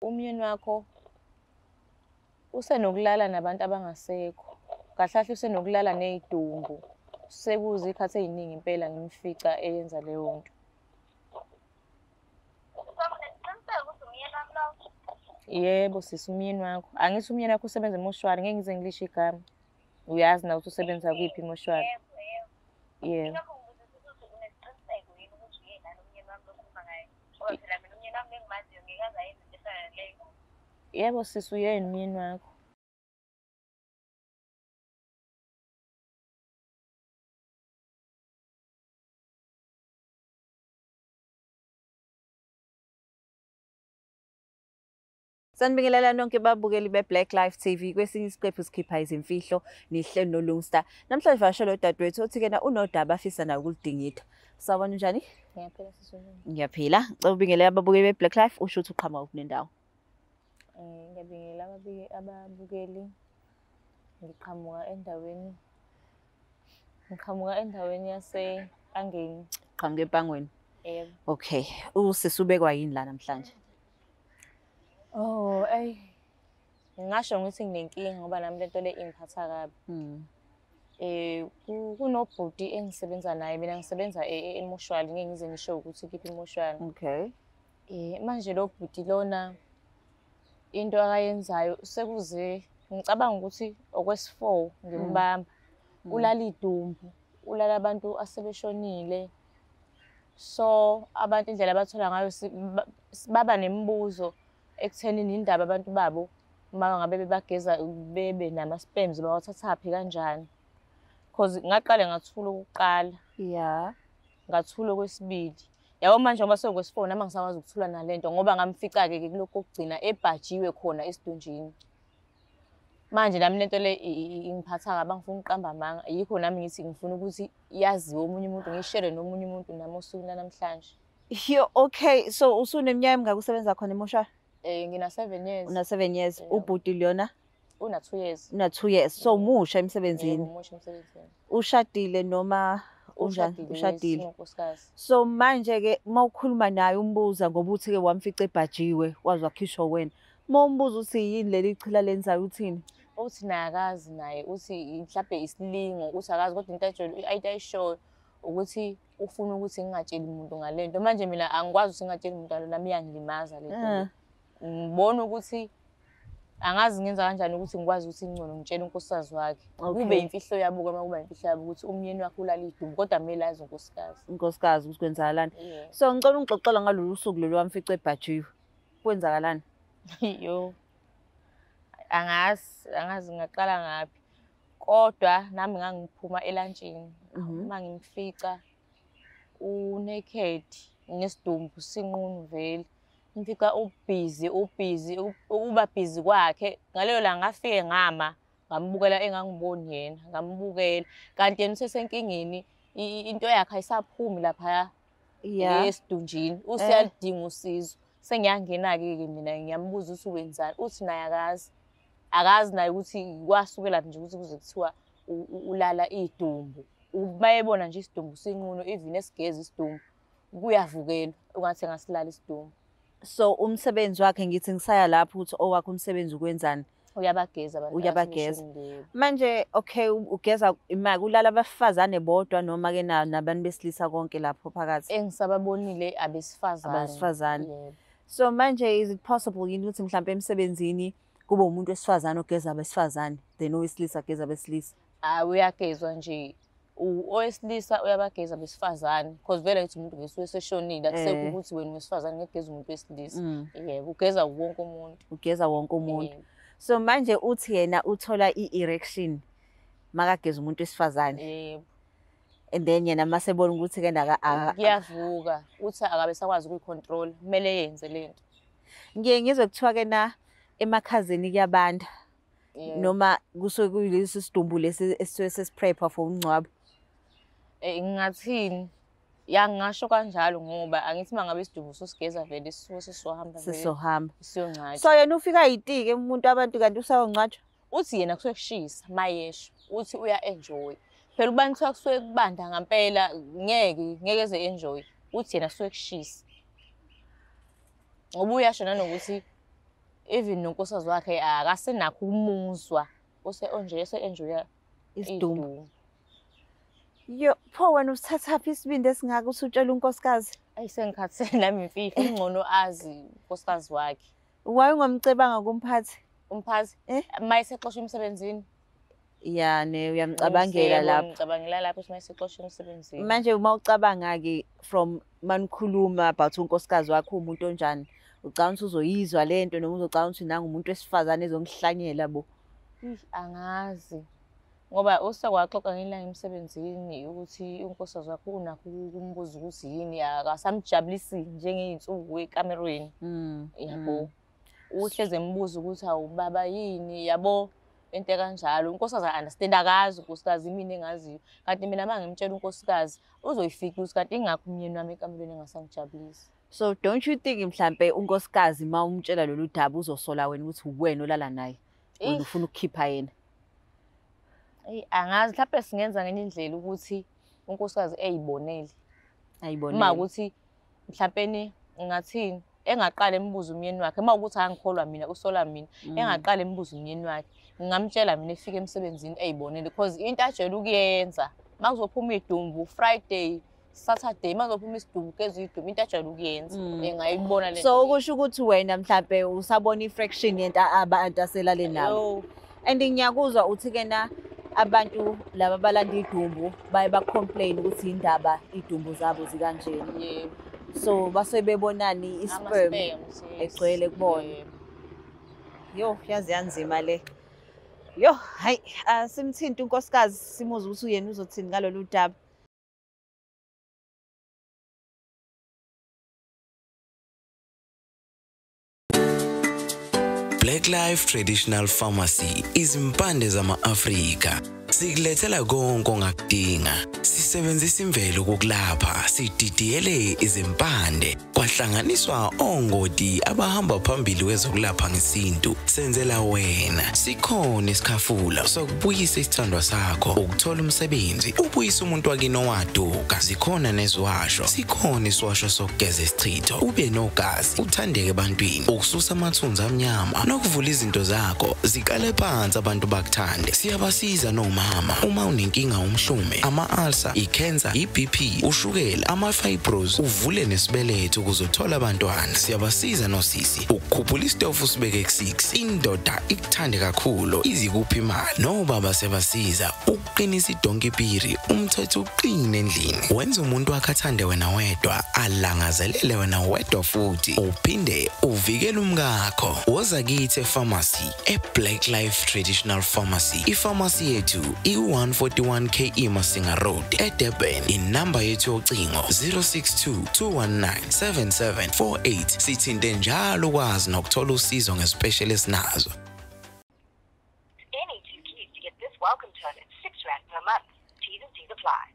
Umyeni wakho usenokulala nabantu abangasekho. Kahle kahle usenokulala ney'dumbu. Sekuze iy'khathi ey'ningi impela ngimfica eyenza leyo nto. Yebo sisi, umyeni wakho. Angithi umyeni wakho usebenza emoshwari, ngeke ngize ngilisho igama. Uyazi nawe ukuthi usebenza kuyiphi imoshwari. Yebo. Yebo sisi, uyena umyeni wakho. Sanibingelela nonke babukeli be-Black Life TV. Kwesinye isiqephu sikhipha izimfihlo nihleli noLungsta. Namhlanje vashelo udadewethu othi kena unodaba afisa naye ukuludingida. Sawubona, unjani? Ngiyaphila sisi, unjani? Ngiyaphila. Ngicela ubingelele ababukeli be-Black Life usho ukuthi uqhamuka kuphi nendawo. Ngiyabingelela ababukeli. Ngiqhamuka endaweni yase-Angeni. Qhamuka eMpangweni. Yebo. Okay. Usisi ubekwa yini la namhlanje? Oh, eyi. Ngingasho ngithi nginenkinga ngoba nami lento le ingiphatha kabi. Kunobhuti engisebenza naye, mina ngisebenza emoshwali, ngeke ngize ngisho ukuthi kiphi imoshwali. Manje lo bhuti lona into akayenzayo sekuze ngicabanga ukuthi okwesi-4 ngimbamba. Ulala idumbu, ulala abantu asebeshonile. So abantu indlela abathola ngayo baba nemibuzo ekuthenini indaba abantu babo uma ngabe bebageza bebe nama-sperms bawathathaphi kanjani. Cause ngaqale ngathula okokuqala, ngathula okwesibili. Yabo manje ngoba sekukwesi-4 nami angisakwazi ukuthula nalento ngoba ngamfica-ke ke kulokhu kokugcina ebhajiwe khona esidunjini. Manje nami lento le ingiphatha kabi, angifuni ukuqamba amanga. Yikho nami ngithi ngifuna ukuthi yaziwe omunye umuntu, ngiyishere nomunye umuntu nami osukwini lanamhlanje. Yo, okay. So usuneminyaka emingaki usebenza khona emoshwari? Ngina 7 years. Una 7 years. Yebo. Ubhuti lona Una 2 years. una 2 years. So musha emsebenzini. Yebo, musha emsebenzini. Ushadile noma unjani? Ushadile, yes, Ushadile. unonkosikazi. So manje ke mawukhuluma naye umbuza ngoba uthi ke wamfica ebhajiwe waze wakhishwa wena. Mawumbuza uthi yini leli chila lenzayo, uthini? Uthi naye akazi naye, uthi mhlambe isilingo, uthi akazi, kodwa into ajwayele into ayishoyo ukuthi ufuna ukuthi ngingatsheli muntu ngalento. Manje mina angikwazi ukuthi ngingatsheli muntu ngalo, nami iyangilimaza le nto le. Ngibona ukuthi angazi ngenza kanjani ukuthi ngikwazi ukuthi ngcono ngitshele unkosikazi wakhe. Kube imfihlo yabo-ke, uma kuba imfihlo yabo ukuthi umyeni wakhe ulala idumbu, kodwa kumele azi unkosikazi. Unkosikazi ukuthi kwenzakalani. Yeah. So ngicela ungixoxela ngalolu suku lolu wamfica ebhajiwe. Kwenzakalani? Yo. Angazi ngaqala ngaphi. Kodwa nami ngangiphuma elantshini. Uma ngimfica u-naked nesidumbu sinqunu vele. Ngimfica ubhizi ubhizi uba busy kwakhe. Ngalelo langa ngafike ngama ngambukela engangiboni yena, ngambukela. Kanti yena usesenkingeni, into yakhe ayisaphumi laphaya esidunjini. Useyaludinga usizo. Sengiyangena-ke ke mina ngiyambuza ukuthi wenzani, uthi naye akazi. Akazi naye ukuthi kwasukela nje ukuthi kuze kuthiwa ulala idumbu. Uma ebona nje isidumbu sinqunu, even esigeza isidumbu, kuyavukela ungathi engasilala isidumbu. So umsebenzi wakhe, ngithi ngisaya lapho ukuthi owakhe umsebenzi ukwenzani? Uyabageza abantu Uyabageza. asebeshonile. Manje okay, ugeza imali kulala abafazane bodwa noma ke nabantu besilisa konke lapho phakathi? Engisababonile abesifazane. Abesifazane. Yebo. So manje is it possible yini ukuthi mhlawumbe emsebenzini kube umuntu wesifazane ogeza abesifazane then owesilisa ageza abesilisa? Hayi, uyagezwa nje. Owesilisa uyabageza abesifazane because vele ngithi umuntu ngesuke eseshonile, akusekho ukuthi wena wesifazane ngeke ugeze umuntu wesilisa. Yebo, ugeza wonke umuntu. Ugeza wonke umuntu. Yebo. So manje uthi yena uthola i-erection makageza umuntu wesifazane. Yebo. And then yena masebona ukuthi ke Kuyavuka, uthi akabe sakwazi ukuyi-control, kumele yenze lento. Ngiye ngizwe kuthiwa ke na emakhazeni kuyabanda. Yebo. Noma kusuke kuyilesi sidumbu lesi esisuke sesi-prepare for umngcwabo. Ngingathini? Ya, ngingasho kanjalo ngoba angithi uma ngabe isidumbu sosigeza vele sisuke sesizohamba vele Sizohamba. siyongcwatshwa. So yena ufika yitike umuntu abantu kanti usayongcwatshwa? Uthi yena kusuke kushisa mayesho, uthi uya-enjoy. Phela ubani kuthiwa kusuke kubanda ngampela, ngeke eze enjoy. Uthi yena kusuke kushisa. Ngoba uyasho nanokuthi Even nonkosikazi wakhe akasenakho ukumuzwa. Use onje ese-enjoya Isidumbu. Yo, pho wena usithathaphi isibindi esingaka ukuthi utshele unkosikazi? Ayi sengikhathele nami imfihlo, ungcono azi unkosikazi wakhe. Why ungamcebanga kumphathi? Umphathi? Eh? Uma esexoshwa emsebenzini. Ya ne, uyamcabangela lapho. Ngicabangela lapho ukuthi uma esexoshwa emsebenzini. Manje uma ucabanga-ke from manikhuluma about unkosikazi wakho umuntu onjani, ucabanga ukuthi uzoyizwa le nto noma uzocabanga ukuthi nangumuntu wesifazane ezongihlanyela bo? Angazi. Ngoba usekwaxoxa ngelanga emsebenzini ukuthi unkosikazi wakho unakho ukumbuza ukuthi yini, akasamjabulisi njengey'nsuku ekamerweni. Yabo. Uhleze embuza ukuthi awu baba yini, yabo, into ekanjalo. Unkosikazi a-understand, akazi unkosikazi, imina engaziyo. Kanti mina uma ngimtshela unkosikazi uzoyifica ukuthi kanti ingakho umyeni wami ekamerweni engasangijabulisi. So don't you think mhlampe unkosikazi uma umtshela lolu daba uzosola wena ukuthi uwena olala naye? Wena ufuna ukukhipha yena? Eyi angazi, mhlawumbe singenza ngenye indlela ukuthi unkosikazi eyibonele. Ayibonele. Uma ukuthi mhlawumbe ngingathini, engaqala embuza umyeni wakhe, uma ukuthi angikholwa mina, usola mina, engaqala embuza umyeni wakhe, ngingamtshela mina efika emsebenzini eyibonele, because into ajwayele ukuyenza, uma kuzophuma idumbu Friday, Saturday, uma kuzophuma isidumbu keza idumbu, into ajwayele ukuyenza, engayibona le. So ukusho ukuthi wena mhlambe usabona i-fraction yento abantu aselale nabo. And ngiyakuzwa uthi ke na abantu laba abalanda idumbu baye ba-complain ukuthi indaba idumbu zabo zikanjena. Yebo. So base bebonani i-sperm egcwele kubona. Yo, yazi yanzima le. Yo, hayi, asimthinti unkosikazi simuze ukuthi uyena uzothini ngalolu daba. Black Life Traditional Pharmacy izimpande zama-Afrika. Sikulethela konke ongakudinga. Sisebenzisa imvelo ukukulapha, sididiyele izimpande, kwahlanganiswa ongoti abahamba phambili kwezokulapha ngesintu. Senzela wena. Sikhona isikhafula sokubuyisa isithandwa sakho, ukuthola umsebenzi, ubuyise umuntu wakini owaduka. Zikhona neziwasho, sikhona isiwasho sokugeza isichitho, ube nogazi, uthandeke ebantwini, ukususa amathunzi amnyama nokuvula izinto zakho ziqale phansi abantu bakuthande. Siyabasiza nomama uma unenkinga umhlume, ama-ulcer, i-cancer, i-BP, ushukela, ama-fibros, uvule nesibeletho ukuze uthole abantwana. Siyabasiza nosisi ukukhuphula isitofu usibeke ku-6, indoda ikuthande kakhulu izikuphi imali. Nobaba siyabasiza ukuqinisa idonki piri, umthetho uqine endlini, wenza umuntu wakhe athande wena wedwa, alangazelele wena wedwa futhi uphinde uvikele umkakho. Woza kithi e-pharmacy, e-Black Life Traditional Pharmacy. I-pharmacy yethu i-141 KE Masinga Road eDurban. Inamba yethu yocingo 062 219 7748. Sithinte njalo ukwazi nokuthola usizo nge-specialist nazo. Any two keys to get this welcome tone at 6 rand per month. T's and C's apply.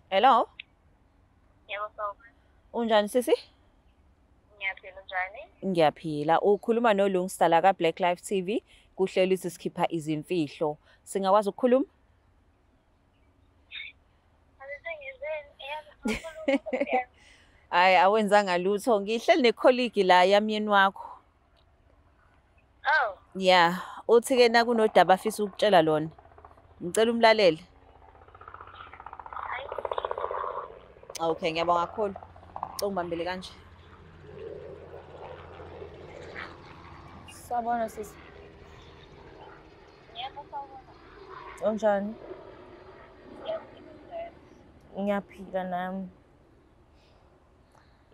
Hello? Yebo, sawubona. Unjani sisi? Ngiyaphila, unjani? Ngiyaphila. Ukhuluma noLungsta la ka-Black Life TV, kuhlelo ithi sikhipha izimfihlo. Singakwazi ukukhuluma? Hayi, awenzanga lutho. Ngihleli ne-colleague la yamyeni wakho. Oh. Yeah, uthi ke na kunodaba afisa ukutshela lona. Ngicela umlalele. Okay, ngiyabonga kakhulu. Ngicela ungibambele kanje. Sawubona sisi. Yebo, sawubona. Unjani? Ngiyaphila nami.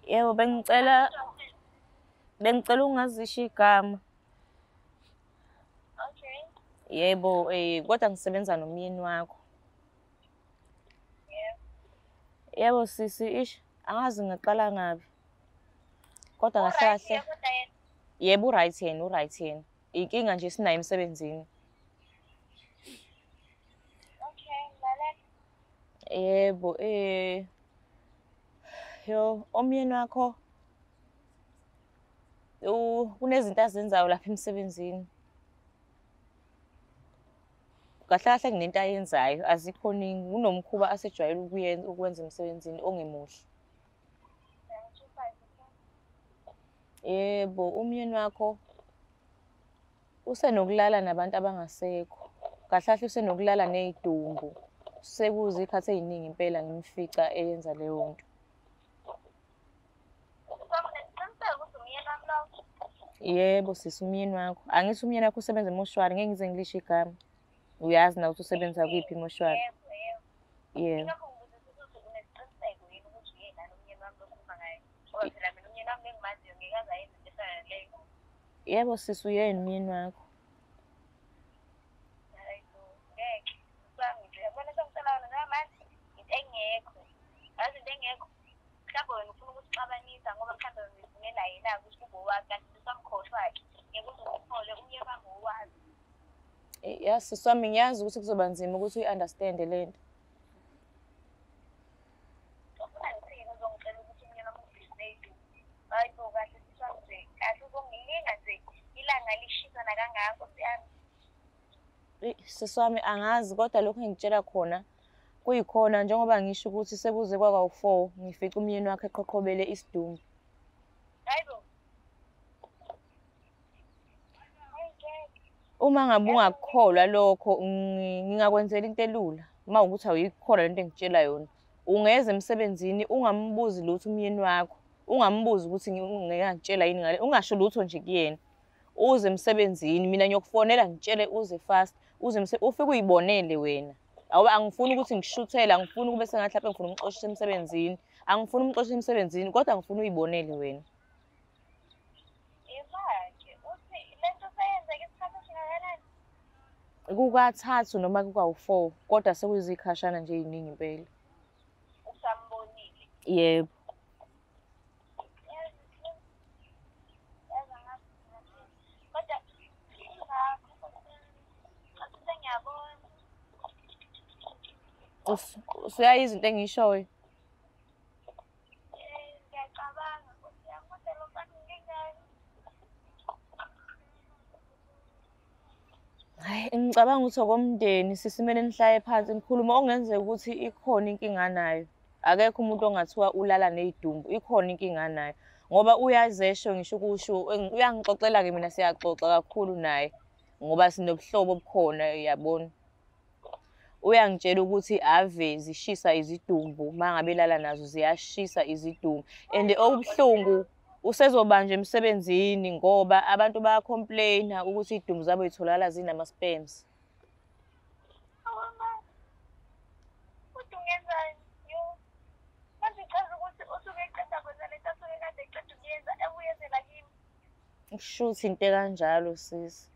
Yebo, bengicela ungazisho igama. Okay. Yebo, kodwa ngisebenza nomyeni wakho. Yebo sisi, ish, angazi ngaqala ngabi. Kodwa kahle kahle. Yebo, u-right yena, u-right yena. Inkinga nje sinayo emsebenzini. Okay, lalela. Yebo, yo, omyeni wakho kunezinto azenzayo lapha emsebenzini. Kahle kahle kunento ayenzayo, azikho ningi, kunomkhuba asejwayele ukuyenza ukwenza emsebenzini ongemuhle. Yebo, umyeni wakho usenokulala nabantu abangasekho. Kahle kahle usenokulala ney'dumbu. Sekuze iy'khathi ey'ningi impela ngimfica eyenza leyo nto. Yebo sisi, umyeni wakho. Angithi umyeni wakho usebenza emoshwari, ngeke ngize ngilisho igama. Uyazi nawe ukuthi usebenza kuyiphi imoshwari. Yebo. Yebo sisi, uyena umyeni wakho. Ya sisi wami, ngiyazi ukuthi kuzoba nzima ukuthi uyi-understand-e le nto. Sisi wami, angazi kodwa lokhu engikutshela khona kuyikhona njengoba ngisho ukuthi sekuze kwakawu-4 ngifica umyeni wakhe eqhoqhobele isidumbu. Uma ngabe ungakukholwa lokho, ngingakwenzela into elula. Uma ukuthi awuyikholwa lento engikutshela yona, ungeza emsebenzini ungambuzi lutho umyeni wakho, ungambuzi ukuthi ngeke ngakutshela yini ngale, ungasho lutho nje kuyena. Uze emsebenzini, mina ngiyokufonela ngitshele uze fast, uze ufike uyibonele wena. Angifuni ukuthi ngishuthele, angifuni kube sengathi lapha ngifuna umxoshisa emsebenzini, angifuni umxoshisa emsebenzini, kodwa ngifuna uyibonele wena. Kukathathu noma kukawu-4, kodwa sekuyizikhashana nje ey'ningi impela. Usambonile? Yebo. Usuyayizwa into engiyishoyo? Ngiyacabanga ukuthi kodwa lo mfana ngingani. Hayi, ngicabanga ukuthi okomndeni sisimele nihlale phansi nikhulume, okungenzeka ukuthi ikhona inkinga nayo. Akekho umuntu ongathiwa ulala ney'dumbu, ikhona inkinga nayo. Ngoba uyazesho ngisho ukusho, uyangixoxela-ke mina, siyaxoxa kakhulu naye ngoba sinobuhlobo obukhona, uyabona. Uyangitshela ukuthi ave zishisa izidumbu, uma ngabe elala nazo ziyashisa izidumbu. And okubuhlungu usezobanjwa emsebenzini ngoba abantu baya-complain-a ukuthi iy'dumbu zabo y'tholakala zinama-sperms. Kushuthi into ekanjalo sisi.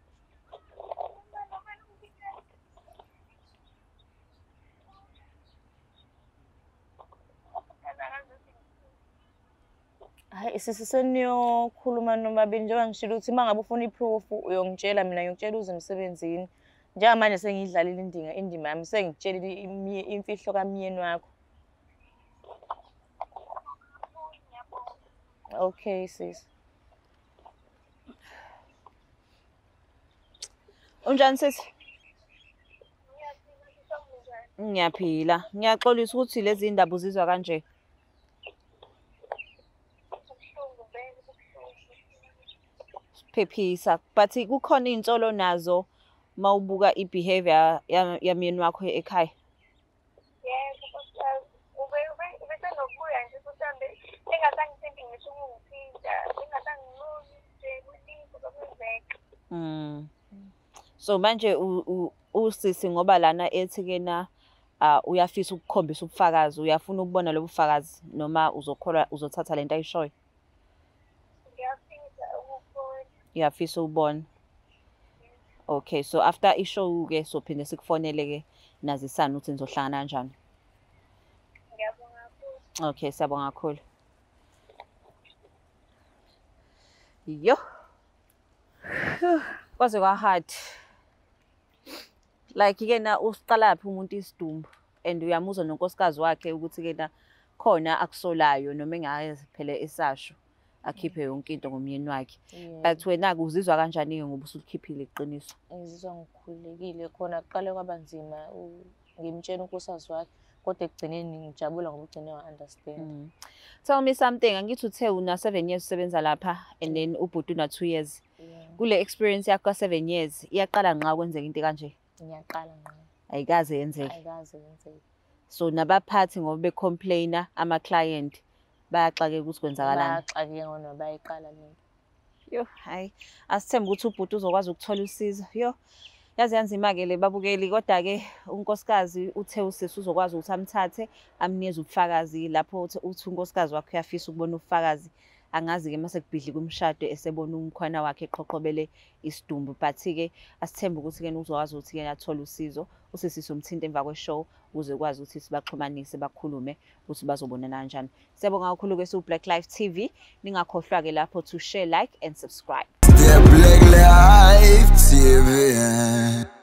Hhayi sisi, seniyokhuluma nobabili njengoba ngishilo ukuthi uma ngabe ufuna i-proof uyongitshela mina, ngiyokutshela uze emsebenzini. Njengamanje sengiyidlalile indima yami, sengikutshelile imfihlo kamyeni wakho. Okay sisi. Unjani sisi? Ngiyaphila. Ngiyaxolisa ukuthi lezi ndaba uzizwa kanje. Phephisa, but kukhona iy'nsolo nazo mawubuka i-behavior yamyeni wakho ekhaya. Yebo, ubesenokubuya nje futhi engasangithembi ngisho ukungithinta, engasanginoni nje kuningi okwenzeka. So manje usisi ngoba lana ethi-ke na uyafisa ukukhombisa ubufakazi, uyafuna ukubona lobu bufakazi noma uzokholwa uzothatha lento ayishoyo? Uyafisa ukubona. Okay, so after ishow-ke sophinde sikufonele-ke nazisane ukuthi nizohlangana kanjani. Ngiyabonga kakhulu. Okay, siyabonga kakhulu. Yo. Kwaze kwa-hard. Like-ke na usiqalaphi umuntu isidumbu and uyamuzwa nonkosikazi wakhe ukuthi-ke na khona akusolayo noma engaze phela esasho. akhiphe yonke into ngomyeni wakhe. But wena-ke uzizwa kanjani-ke ngoba usulikhiphile iqiniso? Ngizizwa ngikhululekile. Khona kuqale kwaba nzima ngimtshela unkosikazi wakhe, kodwa ekugcineni ngijabula ngoba ugcine wa-understand. Tell me something, angithi uthe una 7 years usebenza lapha and then ubhuti una 2 years. Kule experience yakho ka-7 years iyaqala nqa kwenzeka into kanje? Ngiyaqala nqa. Ayikaze yenzeke? Ayikaze yenzeke. So nabaphathi ngoba becomplaina ama-client bayaxakeka ukuthi kwenzakalani? Bayaxakeka ngoba bayayiqala lento. Yo, hayi, asithembe ukuthi ubhuti uzokwazi ukuthola usizo. Yo, yaze yanzima-ke le babukeli, kodwa-ke unkosikazi uthe usisi uzokwazi ukuthi amthathe amnikeze ubufakazi lapho uthi unkosikazi wakhe uyafisa ukubona ubufakazi. Angazi-ke mase kubhidlika umshado esebona umkhwana wakhe eqhoqhobele isidumbu, but-ke asithembe ukuthi-ke uzokwazi ukuthi-ke athole usizo. Usisi somthinta emva kwe-show ukuze ukwazi ukuthi sibaxhumanise bakhulume ukuthi bazobonana kanjani. Siyabonga kakhulu-ke siwu-Black Life TV. Ningakhohlwa-ke lapho to share, like and subscribe. The Black Life TV.